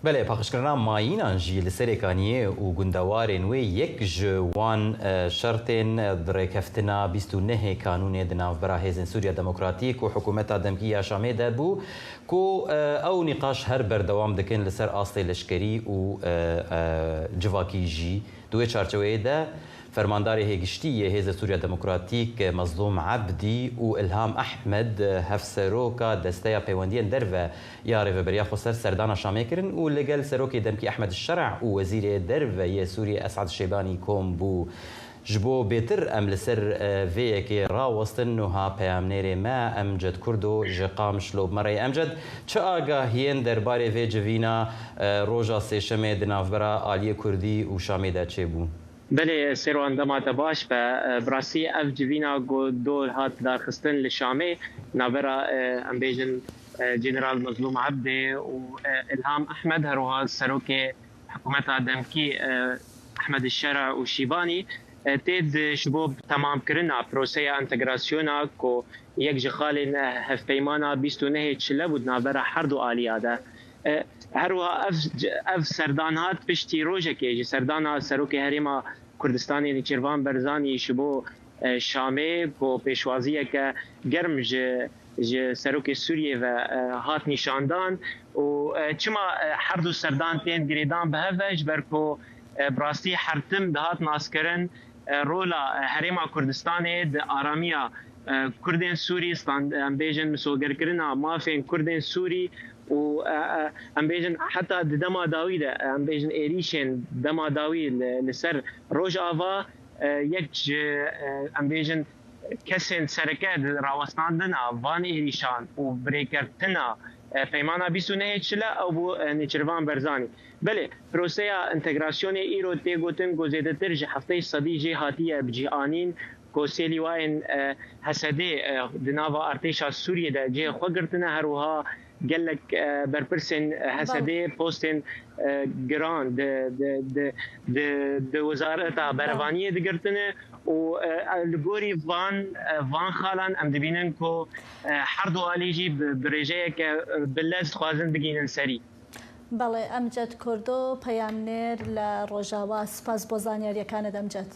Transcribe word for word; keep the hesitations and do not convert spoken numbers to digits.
Belê, paqijkirina mayînan jî li Serêkaniyê û gundewarên wê yek ji wan, e, şertên, e, di rêkeftina bîst û nehê Kanûnê di navbera Hêzên Sûriya Demokratîk û Hikûmeta Demkî ya Şamê de bû, ku, e, ew nîqaş her berdewam dikin li ser astê leşkerî û, e, e, civakî jî. Di wê çarçeweyê de, Fermandarê Hêgiştî yê Hêzê Sûriya Demokratîk Mezlûm Ebdî û Ilham Ehmed, hevseroka Desteya Peywendiyên Derve ya Rêveberiya Xweser, serdana Şamê kirin û li gel Serokê Demkî Ehmed Şer'a û Wezîrê Derve yê Sûriyê Esad Şêbanî kom bû. Ji bo bêtir em li ser, e, vê yekê rawestin, niha peyamnêrê me Emced Kurdo ji Qamişlo bi me re ye. Emced, çi agahiyên derbarê vê civîna, e, roja Sêşemê di navbera aliyê Kurdî û Şamê de çêbû? Belê, Sêrwan, dema te baş be. E, bi rastî ev civîna ku dor hat darxistin li Şamê, navbera, e, em bêjin, e, General Mezlûm Ebdê û, e, Ilham Ehmed, her wiha serokê hikûmeta demkî, e, Ehmed Şera û Şîbanî, e, tê di ji bo temamkirina proseya entegrasyona ku yek ji xalên, e, hevpeymana bîst û nehê çile bû di navbera her du aliya de. E, her wiha ev, ev serdan hat piştî rojekê ji serdana Serokê Herêma Kurdistanê Nêçîrvan Barzanî ji bo, e, Şamê ku pêşwaziyeke germ ji, ji Serokê Sûriyê ve, e, hat nîşandan û, e, çima, e, her du serdan tên girêdan bi hev ve, ji ber ku, e, bi rastî her tim dihat naskirin, e, rola, e, Herêma Kurdistanê di aramiya, e, Kurdên Sûrî, stand-, em bêjin misogerkirina mafên Kurdên Sûrî û, e, e, em bêjin heta di dema dawî de, e, em bêjin êrîşên dema dawî li, li ser Rojava, e, yek ji, e, em bêjin kesên sereke di rawestandina van êrîşan û birêkeftina, e, peymana bîst û nehê çile ew bû, e, Nêçîrvan Barzanî. Belê, proseya entegrasyonê îro tê gotin ku zêdetir ji heftê sedî jê hatiye bi cih anîn, ku sê lîwayên, e, H S D'ê, e, di nava artêşa Sûriyê de cihê xwe girtine, her wiha gelek, e, berpirsên H S D'ê postên, e, giran di, di, di, di, di Wezareta Berevaniyê digirtine û, e, li gorî van, e, van xalan em dibînin ku, e, her du alî jî bi, bi rêjeyeke, e, bi lez dixwazin bigihînin serî. بەڵێ، ئەمجەد کوردۆ، پەیامنێر لە ڕۆژاوا. سپاس بۆ زانیارییەکانت، ئەمجەد.